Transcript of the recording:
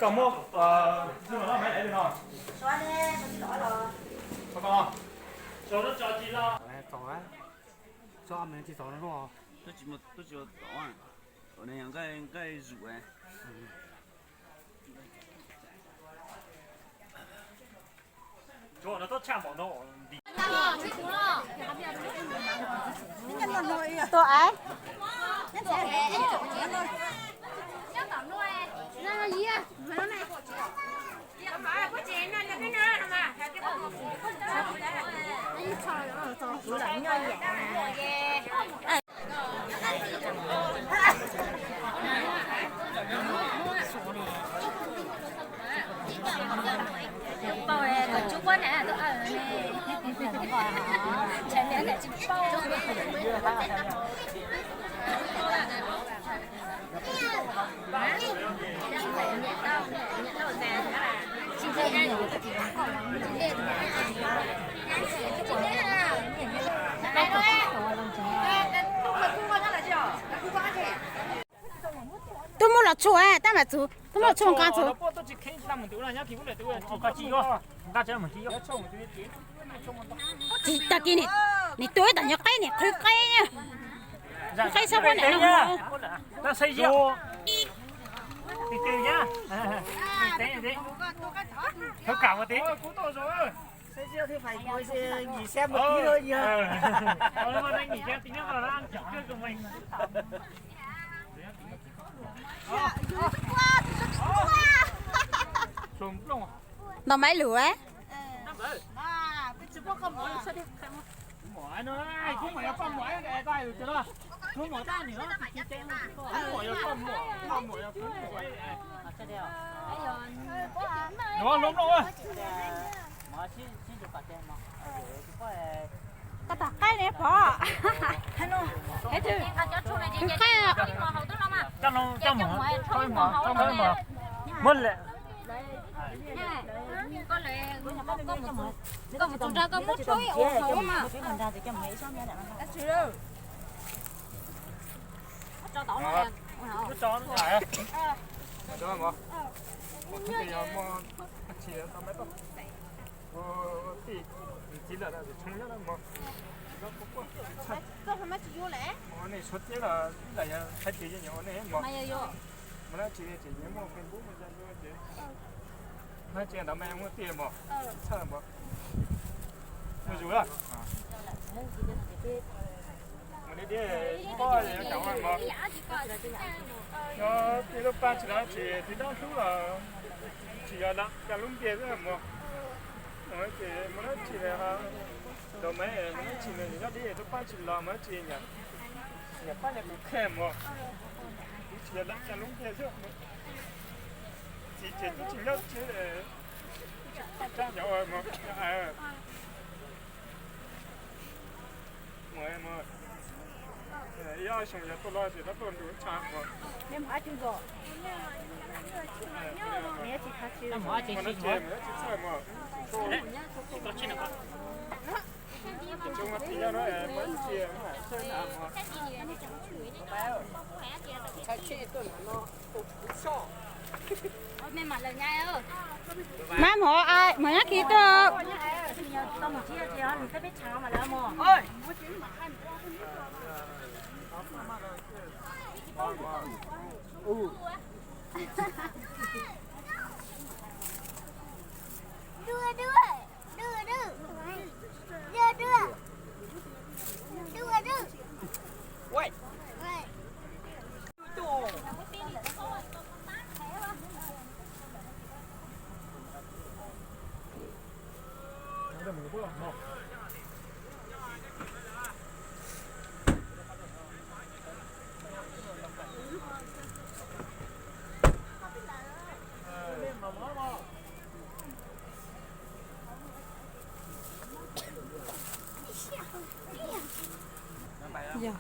Koj muab, Twb muab los tshuaj, tab mas txug twb muab los tshuaj nqa txug. Tag kis nim tua ib tag nyuag qaib nim qhwv qaib, qaib sab pab nam no. Ntaus maiv lus. Koj tom qaib ne pog. Qaib. Muab lawm. Koj mus txug nrag koj muab tshuaj ib ua hauv mas. Mus ntawd mas muaj tiag mog, txhawj mog. Mus zus lawm. Mus deb deb pob yuav tsum ua mog. Yog tej lub paj tsis los tsis, tsis dab hlub los tsis yog lawm, coj lub ntiag xwb mog. Ces mus dab tsi, ntaus maiv mus dab tsi, nyob deb lub paj tsis los mus dab tsi, nyiam pab nyiam tus kheej mog. Tsis yog lawm, coj lub ntiag xwb. Txiv ces twb tsis nyob tsev, twb tsis paj tsab nyob mog. Ib ob xyoo yog tuaj los ces tab tuaj ntu tshav mog. Mus dab tsi, mus dab tsi txhawj mog. Tsis muaj txiv nyob no, mus dab tsi, mus txhawj na mog. Mab mov, mov nyob kiv tuaj. Yog.